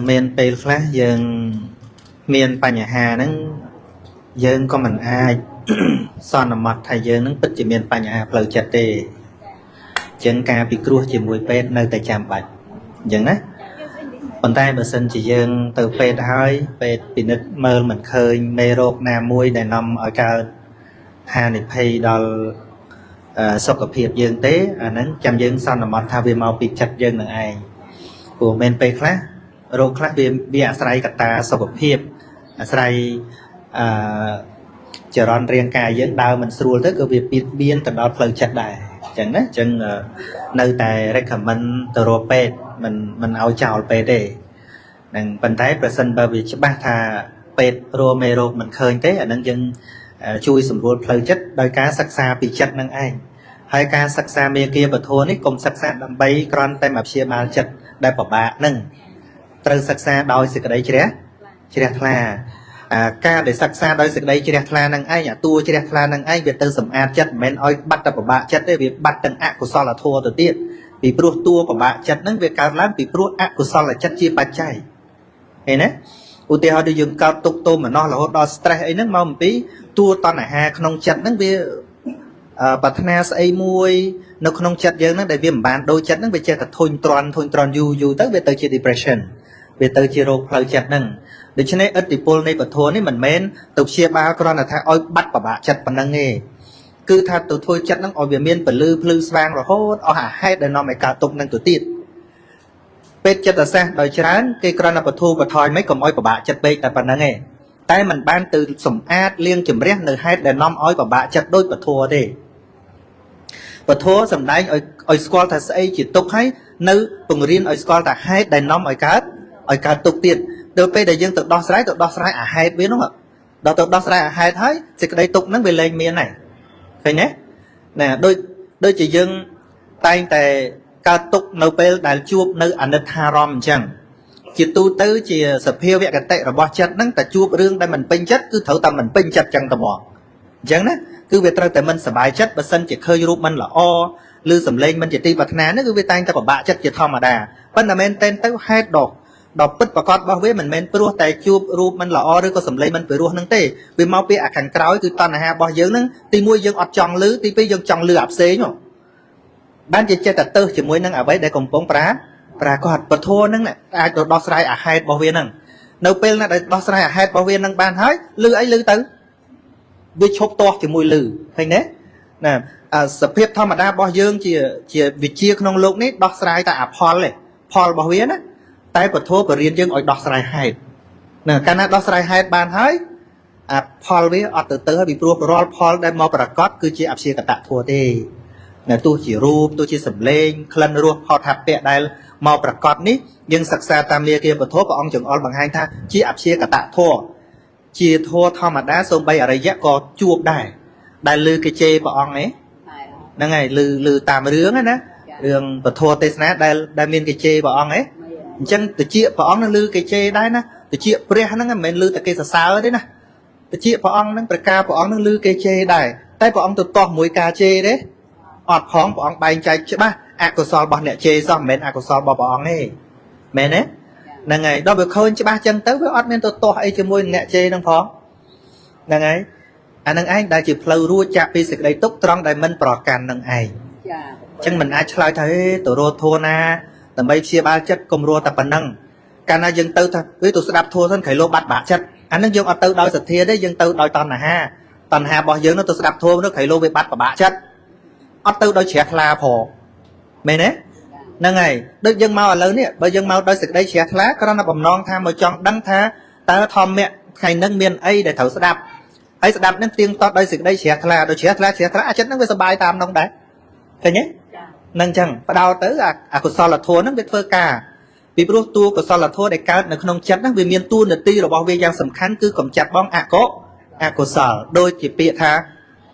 មានពេលខ្លះយើងមានបញ្ហាហ្នឹងយើងក៏មិនអាច សន្មត់ថាយើងហ្នឹងពិតជាមានបញ្ហាផ្លូវចិត្តទេអញ្ចឹងការពិគ្រោះជាមួយពេទ្យនៅតែចាំបាច់អញ្ចឹងណាប៉ុន្តែបើសិនជាយើងទៅពេទ្យហើយពេទ្យពិនិត្យមើលមិនឃើញមេរោគណាមួយដែលនាំឲ្យកើតហានិភ័យដល់សុខភាពយើងទេអាហ្នឹងចាំយើងសន្មត់ថាវាមកពីចិត្តយើងនឹងឯងព្រោះមិនពេលខ្លះរោគខ្លះវាអាស្រ័យកត្តាសុខភាពអាស្រ័យអឺចរន្តរាងកាយយើងដើរមិនស្រួលទៅក៏វាបៀតបៀនទៅដល់ផ្លូវចិត្តដែរអញ្ចឹងណាអញ្ចឹងនៅតែ recommend ទៅរកពេទ្យមិនឲ្យចោលពេទ្យទេនឹងប៉ុន្តែប្រសិនបើវាច្បាស់ថាពេទ្យរកមេរោគមិនឃើញទេអានឹងយើងជួយសម្រួលផ្លូវចិត្តដោយការសិក្សាពីចិត្តនឹងឯងហើយការសិក្សាមេគាពធនេះកុំសិក្សាដើម្បីគ្រាន់តែមកព្យាបាលចិត្តដែលពិបាកនឹងត្រូវសិក្សាដោយសេចក្តីជ្រះថ្លាអាការដែលសិក្សាដោយសេចក្តីជ្រះថ្លានឹងឯងអាតួជ្រះថ្លានឹងឯងវាទៅសម្អាតចិត្តមិនមែនឲ្យបាត់តែពិបាកចិត្តទេវាបាត់ទាំងអកុសលធម៌ទៅទៀតពីព្រោះតួពិបាកចិត្តហ្នឹងវាកើតឡើងពីព្រោះអកុសលចិត្តជាបច្ច័យឃើញទេឧទាហរណ៍ដូចយើងកើតទុកទោមនស្សរហូតដល់ stress អីហ្នឹងមកអំពីតួតណ្ហាក្នុងចិត្តហ្នឹងវាប្រាថ្នាស្អីមួយនៅក្នុងចិត្តយើងហ្នឹងដែលវាមិនបានដូចចិត្តហ្នឹងវាចេះតែធុញទ្រាន់ធុញទ្រាន់យូរយូរទៅវាទៅជា depression វាទៅជារោគផ្លូវចិត្តហ្នឹងដូច្នេះឥទ្ធិពលនៃពធនេះមិនមែនទៅព្យាបាលគ្រាន់តែថាឲ្យបាត់ប្របាក់ចិត្តប៉ុណ្ណឹងទេគឺថាទៅធ្វើចិត្តហ្នឹងឲ្យវាមានពលឺភ្លឺស្វាងរហូតអស់អាហេតុដែលនាំឲ្យកើតទុកហ្នឹងទៅទៀតពេទ្យចិត្តសាស្ត្រដោយច្រើនគេគ្រាន់តែបធូរបថយមិនកុំឲ្យពិបាកចិត្តពេកតែប៉ុណ្្នឹងឯងតែมันបានទៅសម្អាតលាងជំរះនៅហេតុដែលនាំឲ្យពិបាកចិត្តដូចពធទេពធសំដែងឲ្យស្គាល់ថាស្អីជាទុក្ខហើយនៅពង្រៀនឲ្យស្គាល់ថាហេតុដែលនាំឲ្យកើតទុក្ខទៀតដល់ពេលដែលយើងទៅដោះស្រាយទៅដោះស្រាយអាហេតុវានោះដល់ទៅដោះស្រាយអាហេតុហើយសេចក្តីទុក្ខហ្នឹងវាលែងមានហើយឃើញទេណាដូចជាយើងតែងតែកើតទុក្ខនៅពេលដែលជួបនៅអនិច្ចារម្មណ៍អញ្ចឹងជាទូទៅជាសភាវគតិរបស់ចិត្តហ្នឹងតែជួបរឿងដែលមិនពេញចិត្តគឺត្រូវតែមិនពេញចិត្តចឹងតែមកអញ្ចឹងណាគឺវាត្រូវតែមិនសប្បាយចិត្តបើសិនជាឃើញរូបមិនល្អឬសំឡេងមិនជាទីប្រាថ្នានេះគឺវាតែងតែពិបាកចិត្តជាធម្មតាប៉ុន្តែមែនតែនទៅហេតុដ៏ពិតប្រកបរបស់វាមិនមែនព្រោះតែជួបរូបមិនល្អឬក៏សំឡេងមិនពិរោះនឹងទេវាមកពីអាខាងក្រោយគឺតណ្ហារបស់យើងហ្នឹងទីមួយយើងអត់ចង់លឺទីពីរយើងចង់លឺអាផ្សេងហ៎បានជាចិត្តតែទៅជាមួយនឹងអ្វីដែលកំពុងប្រាកដពធហ្នឹងអាចទៅដោះស្រាយអាហេតុរបស់វាហ្នឹងនៅពេលណាដែលដោះស្រាយអាហេតុរបស់វាហ្នឹងបានហើយលឺអីលឺទៅវាឈប់ទាស់ជាមួយលឺឃើញទេណាអាសភាពធម្មតារបស់យើងជាវិជាក្នុងលោកនេះដោះស្រាយតែអាផលទេផលរបស់វាណាតែពធបរៀនយើងឲ្យដោះស្រាយហេតុណាកាលណាដោះស្រាយហេតុបានហើយអាផលវាអត់ទៅហើយពីព្រោះរាល់ផលដែលមកប្រកបគឺជាអព្យាកតធម៌ទេណាទោះជារូបទោះជាសម្លេងក្លិនរសផលថាពៈដែលមកប្រកបនេះយើងសិក្សាតាមមាគាពធព្រះអង្គចង្អុលបង្ហាញថាជាអព្យាកតធម៌ជាធម៌ធម្មតាសូម្បីអរិយៈក៏ជួបដែរដែលលើគេជេរព្រះអង្គឯងហ្នឹងហើយឮតាមរឿងណារឿងពធទេសនាដែលមានគេជេរព្រះអង្គឯងអញ្ចឹងតិចព្រះអង្គនឹងឮគេជេរដែរណាតិចព្រះហ្នឹងមិនមែនឮតែគេសរសើរទេណាតិចព្រះអង្គហ្នឹងប្រការព្រះអង្គហ្នឹងឮគេជេរដែរតែព្រះអង្គទៅទាស់មួយការជេរទេអត់ផងព្រះអង្គបែងចែកច្បាស់អកុសលរបស់អ្នកជេរសោះមិនមែនអកុសលរបស់ព្រះអង្គទេមែនទេហ្នឹងហើយដល់វាឃើញច្បាស់ចឹងទៅវាអត់មានទៅទាស់អីជាមួយនឹងអ្នកជេរហ្នឹងផងហ្នឹងហើយអានឹងឯងដែលជាផ្លូវរួចចាក់ពីសេចក្តីទុក្ខត្រង់ដែលមិនប្រកាន់នឹងឯង ចា អញ្ចឹងមិនអាចឆ្លើយថាហេទៅរកធัวណាដើម្បីព្យាបាលចិត្តកុំរកតែប៉ុណ្ណឹងកាលណាយើងទៅថាហេទៅស្ដាប់ធัวសិនក្រៃលោបាត់បាក់ចិត្តអានឹងយើងអត់ទៅដោយសទ្ធាទេយើងទៅដោយតណ្ហាតណ្ហារបស់យើងនោះទៅស្ដាប់ធัวនោះក្រៃលោវាបាត់ប្របាក់ចិត្តអត់ទៅដោយជ្រះថ្លាផងមែនទេហ្នឹងហើយដូចយើងមកឥឡូវនេះបើយើងមកដោយសេចក្តីជ្រះថ្លាគ្រាន់តែបំណងថាមកចង់ដឹងថាតើធម្មៈថ្ងៃហ្នឹងមានអីដែលត្រូវស្ដាប់ហើយស្ដាប់ហ្នឹងទៀងទាត់ដោយសេចក្តីជ្រះថ្លាដោយជ្រះថ្លាជ្រះថ្លាអាចិត្តហ្នឹងវាសប្បាយតាមនោះដែរឃើញទេ ចា នឹងចឹងបដោតទៅអកុសលធម៌ហ្នឹងវាធ្វើការពីព្រោះតួកុសលធម៌ដែលកើតនៅក្នុងចិត្តហ្នឹងវាមានតួនាទីរបស់វាយ៉ាងសំខាន់គឺកំចាត់បងអកុសលដូចជាពាក្យថា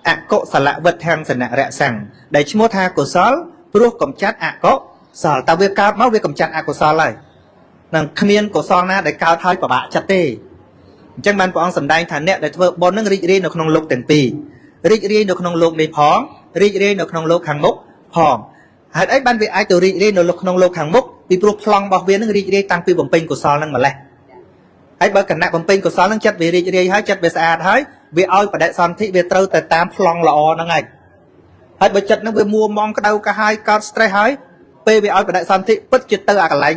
អកុសលវិទ្ធាំសនរសੰដែលឈ្មោះថាកុសលព្រោះកំចាត់អកុសលតើវាកើតមកវាកំចាត់អកុសលហើយនឹងគ្មានកុសលណាដែលកើតហើយពិបាកចិត្តទេអញ្ចឹងបានព្រះអង្គសម្ដែងថាអ្នកដែលធ្វើបុណ្យនឹងរីករាយនៅក្នុងលោកទាំងពីររីករាយនៅក្នុងលោកនេះផងរីករាយនៅក្នុងលោកខាងមុខផងហេតុអីបានវាអាចទៅរីករាយនៅក្នុងលោកខាងមុខពី ពីព្រោះប្លង់របស់វានឹងរីករាយតាំងពីបំពេញកុសលនឹងម្លេះហើយបើគណៈបំពេញកុសលនឹងចិត្តវារីករាយហើយចិត្តវាស្អាតហើយវាឲ្យបដិសន្ធិវាត្រូវតែតាមប្លង់ល្អហ្នឹងឯងហើយបើចិត្តនឹងវាមួមងក្តៅកាហាយកើត stress ហើយពេលវាឲ្យបដិសន្ធិពិតជាទៅអាកន្លែង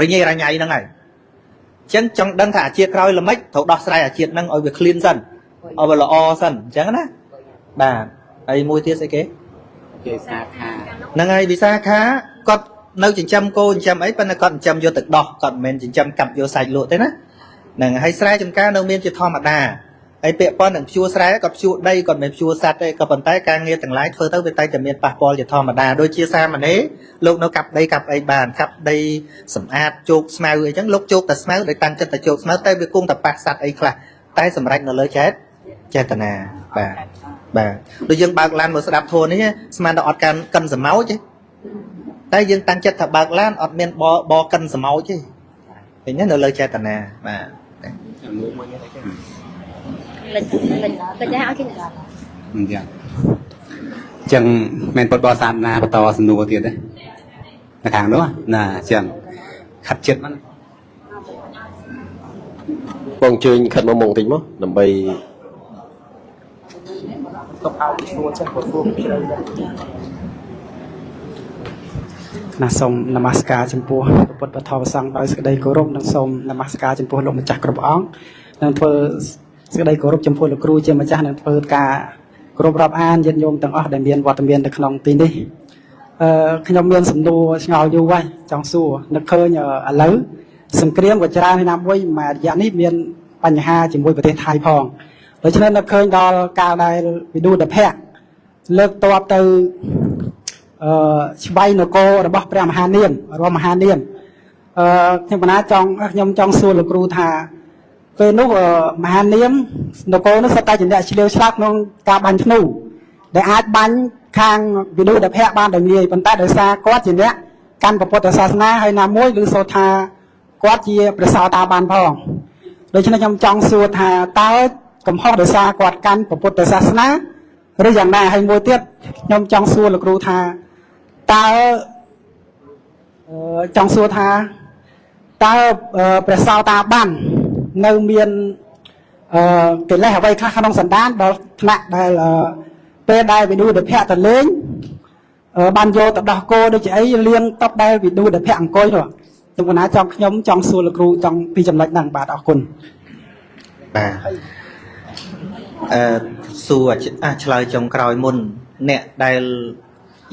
រញ៉េរញ៉ៃហ្នឹងហើយអញ្ចឹងចង់ដឹងថាអាជាតិក្រោយល្មិចត្រូវដោះស្រាយអាជាតិហ្នឹងឲ្យវា clean សិនឲ្យវាល្អសិនអញ្ចឹងណាបាទហើយមួយទៀតស្អីគេ គេសាខា ហ្នឹងហើយវិសាខាគាត់នៅចិញ្ចឹមគោចិញ្ចឹមអីប៉ុន្តែគាត់ចិញ្ចឹមយកទឹកដោះគាត់មិនមែនចិញ្ចឹមកាប់យកសាច់លក់ទេណាហ្នឹងហើយស្រែចម្ការនៅមានជាធម្មតាហើយពាក្យប៉ុននឹងភ្ជួរស្រែគាត់ភ្ជួរដីគាត់មិនមែនភ្ជួរសត្វទេក៏ប៉ុន្តែការងារទាំងឡាយធ្វើទៅវាតែតែមានប៉ះពាល់ជាធម្មតាដូចជាសាមណេរលោកនៅកាប់ដីកាប់អីបានកាប់ដីសម្អាតជោគស្មៅអីចឹងលោកជោគតែស្មៅដោយតាំងចិត្តតែជោគស្មៅតែវាគង់តែប៉ះសត្វអីខ្លះតែសម្រេចនៅលើចេតនាបាទបាទដូចយើងបើកឡានមកស្ដាប់ធម៌នេះស្មានតែអត់កាន់កិនសម្ោចទេតែយើងតាំងចិត្តថាបើកឡានអត់មានបបកិនសម្ោចទេឃើញទេនៅលើចេតនាបាទ មួយមួយនេះអីគេ លិចលិចលិចដែរឲ្យគេដល់ អញ្ចឹងអញ្ចឹងមិនពុទ្ធបរិស័ទណាបន្តសំណួរទៀតទេនៅខាងនោះណាអញ្ចឹងខាត់ចិត្តហ្នឹង បងអញ្ជើញខិតមកមុខបន្តិចមកដើម្បី ទុកឲ្យសួរចេះព្រោះសួរជ្រៅដែរ ណាសូមនមស្ការចំពោះព្រះពុទ្ធពធព្រះសង្ឃដោយសេចក្តីគោរពនិងសូមនមស្ការចំពោះលោកម្ចាស់គ្រប់អង្គនិងធ្វើសេចក្តីគោរពចំពោះលោកគ្រូជាម្ចាស់និងធ្វើការគោរពរាប់អានញាតិញោមទាំងអស់ដែលមានវត្តមាននៅក្នុងទីនេះអឺខ្ញុំមានសំណួរឆ្ងល់យូរហើយចង់សួរនឹកឃើញឥឡូវសង្គ្រាមក៏ច្រើនហើយណាមួយមួយរយៈនេះមានបញ្ហាជាមួយប្រទេសថៃផងដូច្នេះនឹកឃើញដល់កាលដែលវិឌូដភៈលើកតបទៅ អឺឆ្វៃនគររបស់ព្រះមហានាមរបស់មហានាមអឺខ្ញុំកណាចង់ខ្ញុំចង់សួរលោកគ្រូថាពេលនោះមហានាមនគរនោះសុទ្ធតែជាអ្នកឆ្លៀវឆ្លាតក្នុងការបាញ់ធ្នូដែលអាចបាញ់ខាងវិនុដភៈបានដោយងាយប៉ុន្តែដោយសារគាត់ជាអ្នកកាន់ពុទ្ធសាសនាហើយណាមួយឬសូថាគាត់ជាព្រះសោតាបានផងដូច្នេះខ្ញុំចង់សួរថាតើកំហុសដោយសារគាត់កាន់ពុទ្ធសាសនាឬយ៉ាងណាហើយមួយទៀតខ្ញុំចង់សួរលោកគ្រូថាតើចង់សួរថាតើព្រះសោតាបាននៅមានកិលេសអ្វីខ្លះក្នុងសន្តានដល់ថ្នាក់ដែលពេលដែលវិឌូដភៈទៅលេងបានយកទៅដោះគោដូចជាអីលៀងតបដែលវិឌូដភៈអង្គុយនោះខ្ញុំកណាចង់ខ្ញុំចង់សួរលោកគ្រូចង់ពីចំណុចហ្នឹងបាទអរគុណ បាទអឺសួរអាឆ្លើយចុងក្រោយមុនអ្នកដែល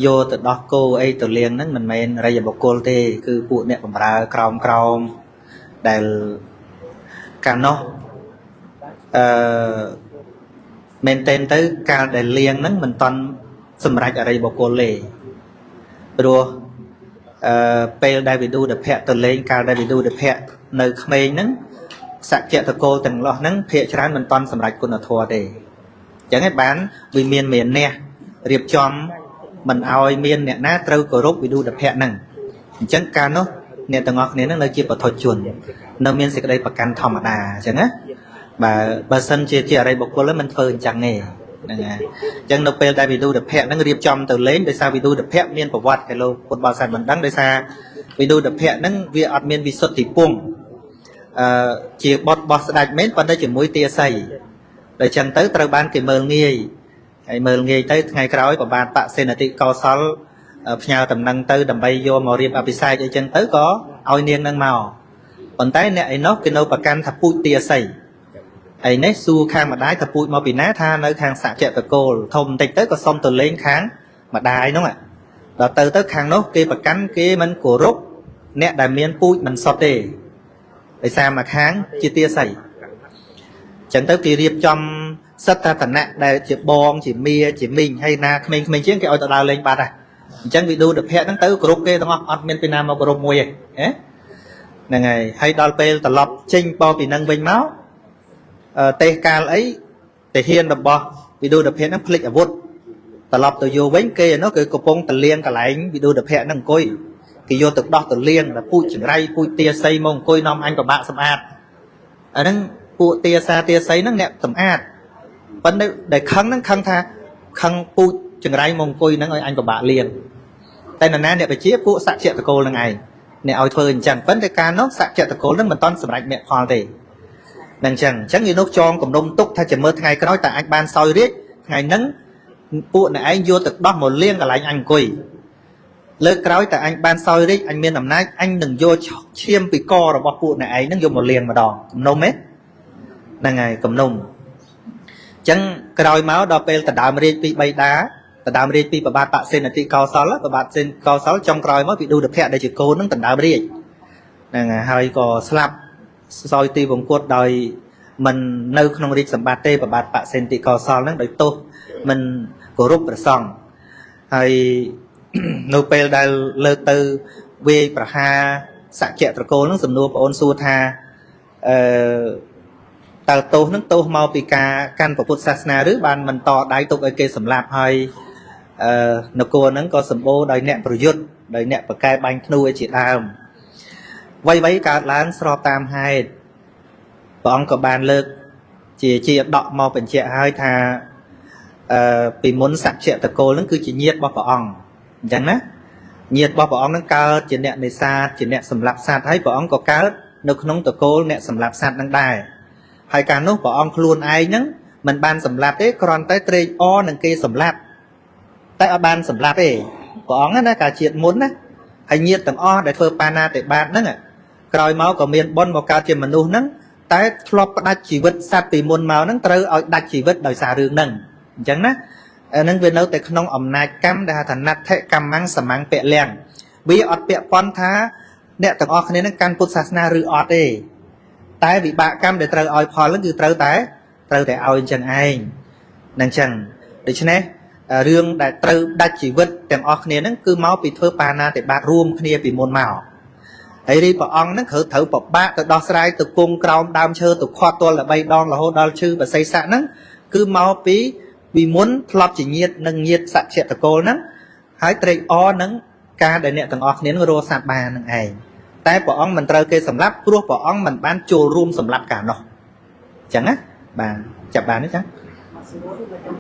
យកទៅដោះគោអីទៅលៀងហ្នឹងមិនមែនរិយបុគ្គលទេគឺពួកអ្នកបំរើក្រោមក្រោមដែលកាលនោះអឺមែនតែនទៅកាលដែលលៀងហ្នឹងមិនតន់សម្រេចអរិយបុគ្គលទេព្រោះអឺពេលដែលវិឌូដភៈទៅលេងកាលដែលវិឌូដភៈនៅក្មេងហ្នឹងសច្ចតកោទាំងអស់ហ្នឹងភាកច្រើនមិនតន់សម្រេចគុណធម៌ទេអញ្ចឹងឯងបានវាមានមានអ្នករៀបចំមិនឲ្យមានអ្នកណាត្រូវគោរពវិឌូដភៈហ្នឹងអញ្ចឹងកាលនោះអ្នកទាំងអស់គ្នាហ្នឹងនៅជាបឋមជននៅមានសេចក្តីប្រកាន់ធម្មតាអញ្ចឹងណាបើសិនជាជាអរិយបុគ្គលមិនធ្វើអញ្ចឹងទេហ្នឹងហើយអញ្ចឹងនៅពេលដែលវិឌូដភៈហ្នឹងរៀបចំទៅលេងដោយសារវិឌូដភៈមានប្រវត្តិគេលោកពុទ្ធបរិស័ទមិនដឹងដោយសារវិឌូដភៈហ្នឹងវាអត់មានវិសុទ្ធិពង្សអឺជាបុតរបស់ស្ដេចមែនប៉ុន្តែជាមួយទាស័យដល់ចឹងទៅត្រូវបានគេមើលងាយហើយមើលងាយទៅថ្ងៃក្រោយប្របាទបសេនតិកោសលផ្ញើតំណែងទៅដើម្បីយកមករៀបអភិសេកអីចឹងទៅក៏ឲ្យនាងនឹងមកប៉ុន្តែអ្នកឯនោះគេនៅប្រកាន់ថាពូជទាស័យឯនេះសួរខាងម្ដាយថាពូជមកពីណាថានៅខាងសច្ចតកូលធំបន្តិចទៅក៏សុំទៅលេងខាងម្ដាយនោះដល់ទៅទៅខាងនោះគេប្រកាន់គេមិនគោរពអ្នកដែលមានពូជមិនសុទ្ធទេដោយសារមកខាងជាទាស័យចឹងទៅគេរៀបចំសិទ្ធតនៈដែលជាបងជាមាជាមីងហើយណាក្មេងៗជាងគេឲ្យទៅដើរលេងបាត់ហ่ะអញ្ចឹងវិឌូដភៈហ្នឹងទៅគោរពគេទាំងអស់អត់មានពីណាមកគោរពមួយទេហ្នឹងហើយហើយដល់ពេលត្រឡប់ចេញបពីនឹងវិញមកទេសកាលអីទាហានរបស់វិឌូដភៈហ្នឹងភ្លេចអាវុធត្រឡប់ទៅយកវិញគេនោះគឺកំពុងតលៀងកន្លែងវិឌូដភៈហ្នឹងអង្គុយគេយកទឹកដោះទៅលៀងដល់ពូជចង្រៃពូជទាស័យមកអង្គុយនាំអញពិបាកសម្អាតអាហ្នឹងពួកទាសាទាស័យហ្នឹងអ្នកសម្អាតប៉ុន្តែដែលខឹងហ្នឹងខឹងថាខឹងពូជចង្រៃមកអង្គុយហ្នឹងឲ្យអញពិបាកលៀងតែនរណាអ្នកបជាពួកសច្ចតកូលហ្នឹងឯង អ្នកឲ្យធ្វើអញ្ចឹងប៉ុន្តែការនោះសច្ចតកុលនឹងមិនតន់សម្រេចមគ្គផលទេនឹងអញ្ចឹងអញ្ចឹងយនោះចងគំនុំទុកថាចាំមើលថ្ងៃក្រោយតើអាចបានសោយរាជថ្ងៃហ្នឹងពួកអ្នកឯងយកទឹកដោះមកលាងកន្លែងអញអង្គុយលើកក្រោយតើអញបានសោយរាជអញមានអំណាចអញនឹងយកឈាមពីករបស់ពួកអ្នកឯងហ្នឹងយកមកលាងម្ដងគំនុំទេហ្នឹងហើយគំនុំអញ្ចឹងក្រោយមកដល់ពេលដដើមរាជពីបៃតាដដើមរាជពីប្របាទបសេនតិកោសលប្របាទសេនកោសលចុងក្រោយមកពីឌុតភៈដែលជាកូនហ្នឹងដដើមរាជហ្នឹងហើយក៏ស្លាប់សោយទីវង្គតដោយមិននៅក្នុងរាជសម្បត្តិទេប្របាទបសេនតិកោសលហ្នឹងដោយទោសមិនគោរពព្រះសង្ឃហើយនៅពេលដែលលើកទៅវាយប្រហារសច្ចៈត្រកូលហ្នឹងសំណួរបងអូនសួរថាអឺតើទោសហ្នឹងទោសមកពីការកាន់ពុទ្ធសាសនាឬបានមិនតដៃទុកឲ្យគេសម្លាប់ហើយអឺនគរហ្នឹងក៏សម្បូរដោយអ្នកប្រយុទ្ធដោយអ្នកប្រកែបាញ់ធ្នូឲ្យជាដើមអ្វីៗកើតឡើងស្របតាមហេតុព្រះអង្គក៏បានលើកជាដកមកបញ្ជាក់ឲ្យថាអឺពីមុនសច្ចៈតកូលហ្នឹងគឺជាញាតិរបស់ព្រះអង្គអញ្ចឹងណាញាតិរបស់ព្រះអង្គហ្នឹងកើតជាអ្នកនេសាទជាអ្នកសម្លាប់សត្វហើយព្រះអង្គក៏កើតនៅក្នុងតកូលអ្នកសម្លាប់សត្វហ្នឹងដែរហើយកាលនោះព្រះអង្គខ្លួនឯងហ្នឹងមិនបានសម្លាប់ទេគ្រាន់តែត្រេកអរនឹងគេសម្លាប់តែអត់បានសម្លាប់ទេព្រះអង្គណាកាលជាតិមុនណាហើយញាតិទាំងអស់ដែលធ្វើបាណាតិបាតហ្នឹងក្រោយមកក៏មានបុណ្យមកកើតជាមនុស្សហ្នឹងតែធ្លាប់ផ្ដាច់ជីវិតសត្វពីមុនមកហ្នឹងត្រូវឲ្យដាច់ជីវិតដោយសាររឿងហ្នឹងអញ្ចឹងណាអាហ្នឹងវានៅតែក្នុងអំណាចកម្មដែលហៅថាណដ្ឋិកម្មੰសមੰពលំវាអត់ពាក់ព័ន្ធថាអ្នកទាំងអស់គ្នានឹងកាន់ពុទ្ធសាសនាឬអត់ទេតែវិបាកកម្មដែលត្រូវឲ្យផលហ្នឹងគឺត្រូវតែឲ្យអញ្ចឹងឯងនឹងអញ្ចឹងដូច្នេះរឿងដែលត្រូវដាច់ជីវិតទាំងអស់គ្នាហ្នឹងគឺមកពីធ្វើបាណាតិបាតរួមគ្នាពីមុនមកហើយរីព្រះអង្គហ្នឹងត្រូវពិបាកទៅដោះស្រាយទៅគង់ក្រោមដើមឈើទៅខាត់ទល់តែ3ដងរហូតដល់ឈឺបសិស័កហ្នឹងគឺមកពីមុនធ្លាប់ជាញាតនិងញាតសច្ចតកូលហ្នឹងហើយត្រេកអរនឹងការដែលអ្នកទាំងអស់គ្នានឹងរស់សត្វបាននឹងឯងតែព្រះអង្គមិនត្រូវគេសម្លាប់ព្រោះព្រះអង្គមិនបានចូលរួមសម្លាប់កាលនោះអញ្ចឹងណាបាទចាប់បានទេចា